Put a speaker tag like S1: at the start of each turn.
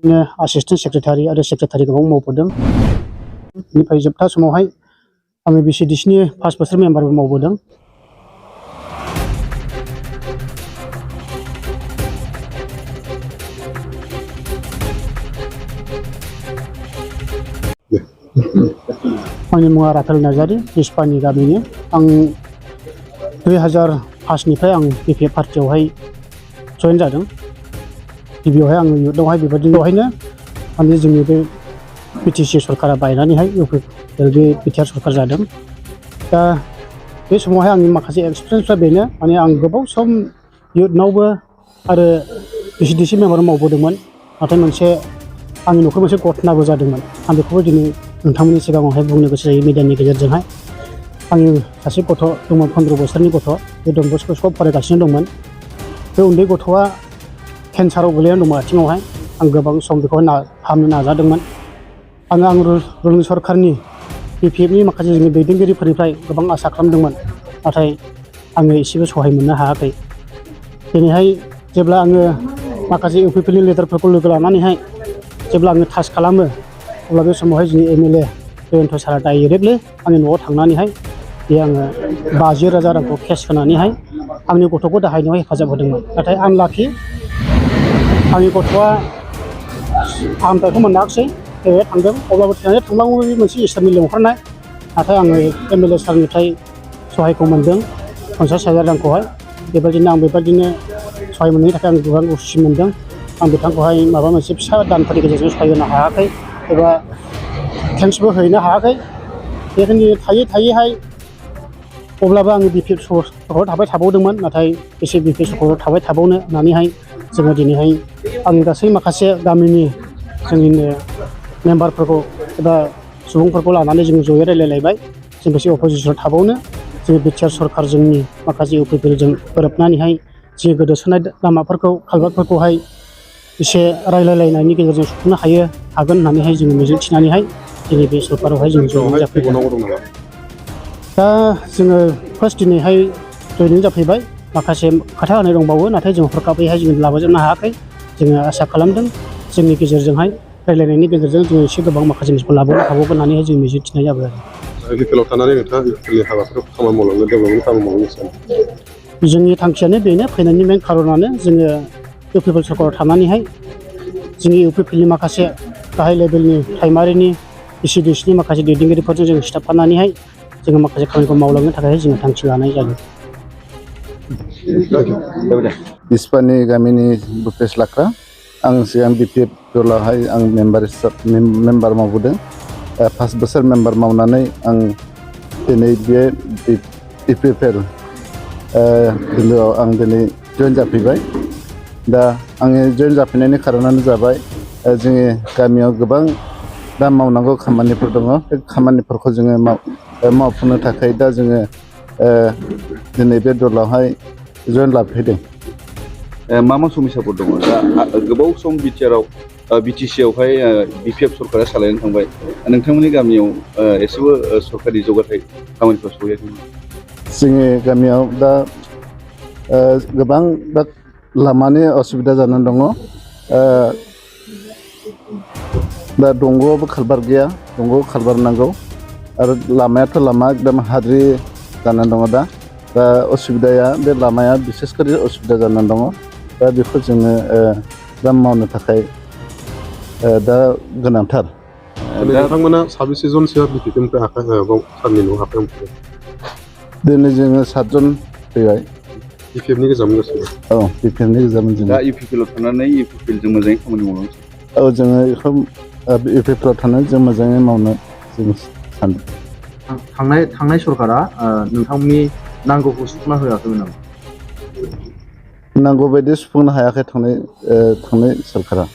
S1: Assistant secretary आरो secretary गोबां मावबोदों। बेनिफ्राय जोबथा समावहाय आङो बिसिडिसिनि 5 बोसोर मेम्बारबो मावबोदों। आंनि मुङा राफेल नार्जारि, दिसपानि गामिनि। आं 2005 निफ्राय आं बिपिएफ पार्टियावहाय जइन जादों। गिबियावहाय आङो इयुथआवहाय बेबायदिनो माने जोंनि बे बिटिसि सरकारा बायनानैहाय बे बिटिआर सरकार जादों। दा बे समावहाय आंनि माखासे एक्सपिरियेन्सफ्रा बेनो, माने आं गोबाव सम इयुथनावबो आरो बिसिडिसि मेम्बार मावबोदोंमोन। नाथाय आंनि न'खराव मोनसे घटनाबो जादोंमोन। आं बेखौबो दिनै नोंथांमोननि सिगाङावहाय बुंनो गोसो जायो मिडियानि गेजेरजोंहाय। आंनि सासे गथ' दंमोन, 15 बोसोरनि गथ', बे डन बस्क' स्कुलाव फरायगासिनो दंमोन। बे उन्दै गथ'आ केन्साराव गोलैनानै दंमोन आथिङावहाय। आं गोबां सम बेखौ फाहामनो नाजादोंमोन। आं रुलिं सरकारनि बिपिएफनि माखासे जोंनि दैदेनगिरिफोरनिफ्राय गोबां आसा खालामदोंमोन, नाथाय आङो एसेबो सहाय मोननो हायाखै। दिनैहाय जेब्ला आङो माखासे इउपिपिएलनि लिडारफोरखौ लोगो लानानैहाय जेब्ला आङो टाच खालामो, अब्ला बे समावहाय जोंनि एमएलए जयन्त सारा डाइरेक्टलि आंनि न'आव थांनानैहाय आङो 50,000 रांखौ केस होनानैहाय आंनि गथ'खौ दाहायनायाव हेफाजाब होदोंमोन। नाथाय आनलाकि आंनि गथ'आ फाहामथायखौ मोनाखिसै, थांदों। अब्लाबो थैनानै थांब्लाबो बे मोनसे इसोरनि लेंहरनाय। नाथाय आङो एमएलए सारनिफ्राय सहायखौ मोनदों, 50,000 रांखौहाय। बेबायदिनो सहाय मोननायनि थाखाय आं गोबां खुसि मोनदों। आं बिथांखौहाय माबा मोनसे फिसा दानफोरनि गेजेरजों सहाय होनो हायाखै एबा थेंक्सबो हैनो हायाखै। बेखायनो थायैहाय अब्लाबो आङो बिपिएफ सरकाराव थाबाय थाबावदोंमोन। नाथाय एसे बिपिएफ सरकाराव थाबाय थाबावनो होननानैहाय जोङो दिनैहाय आंनि गासै माखासे गामिनि जोंनिनो मेम्बारफोरखौ एबा सुबुंफोरखौ लानानै जोङो जयै रायलायलायबाय। जों बेसे अपजिसनाव थाबावनो, जोङो बिटिआर सरकार जोंनि माखासे इउपिपिएलजों गोरोबनानैहाय जि गोदोसोनाय लामाफोरखौ कालभार्टफोरखौहाय एसे रायलायलायनायनि गेजेरजों सुफुंनो हागोन होननानैहाय जोङो मिजिंथिनानैहाय दिनै बे सरकारावहाय जों जयेन जाफैदों। दा जोङो फार्स्ट दिनैहाय जयेन जाफैबाय। माखासे खोथा होनाय दंबावो, नाथाय जों हरखाबैहाय जों लाबोजोबनो हायाखै। जोङो आसा खालामदों जोंनि गेजेरजोंहाय रायलायनायनि गेजेरजों जोङो एसे गोबां माखासे जिनिसखौ लाबोनो हाबावगोन होननानैहाय जों मिजिंथिनाय जाबाय आरो।
S2: इउपिपिएलाव थानानै नोंथाङा इउपिपिएलनि हाबाफोरखौ खामानि मावलांनो, डेभेलपमेन्ट खामानि मावलांनो सानो?
S1: जोंनि थांखियानो बेनो, फैनायनि मेन खारनानो जोङो इउपिपिएल सरकाराव थानानैहाय जोंनि इउपिपिएलनि माखासे गाहाय लेभेलनि प्राइमारिनि बिसिडिसिनि माखासे दैदेनगिरिफोरजों जों सिथाबफानानैहाय जोङो माखासे खामानिखौ मावलांनो थाखाय जोङो थांखि लानाय जादों।
S3: दिसपानि गामिनि भुपेश लाक्रा। आं सिगां बिपिएफ दलावहाय आं मेम्बार मावबोदों। 5 बोसोर मेम्बार मावनानै आं दिनै बे इउपिपिएल बिलोआव आं दिनै जयेन जाफैबाय। दा आङो जयेन जाफैनायनि खारनानो जाबाय जोंनि गामियाव गोबां दा मावनांगौ खामानिफोर दङ। बे खामानिफोरखौ जोङो मावफुंनो थाखाय दा जोङो दिनै बे दलावहाय जयेन लाफैदों।
S4: मा समस्याफोर दङ? दा गोबाव सम बिटिसिआवहाय बिपिएफ सरकारा सालायनानै थांबाय। नोंथांमोननि गामियाव एसेबो सरकारि जौगाथाय खामानिफोर सहैयाखै?
S3: जोंनि गामियाव दा गोबां लामानि असुबिदा जानानै दङ। दा दंग'आवबो कालभार्ट गैया, दंग'आव कालभार्ट नांगौ। आरो लामायाथ' लामा एकदम हाद्रि जानानै दङ। दा असुबिदाया बे लामाया बिसेसकरि असुबिदा जानानै दङ। दा बेखौ जोङो दा मावनो थाखाय दा गोनांथार।
S2: नोंथांमोना साबेसे जनसो बिपिएफनिफ्राय सारनि न'आव आखाइ हमफैदों?
S3: दिनै जोङो 7 जन फैबाय।
S2: बिपिएफनि गोजामोन गासिबो?
S3: औ, बिपिएफनि गोजामोन जों।
S4: दा इउपिपिएलाव थानानै इउपिपिएलजों मोजाङै खामानि मावलांनो सानो?
S3: औ, जोङो बेखौ इउपिपिएलाव थानानै जों मोजाङै मावनो जों सानदों।
S5: थांनाय सरकारा नोंथांमोननि नांगौखौ सुफुंना होआखैमोन नामा?
S3: नांगौ बायदि सुफुंनो हायाखै थांनाय सरकारा।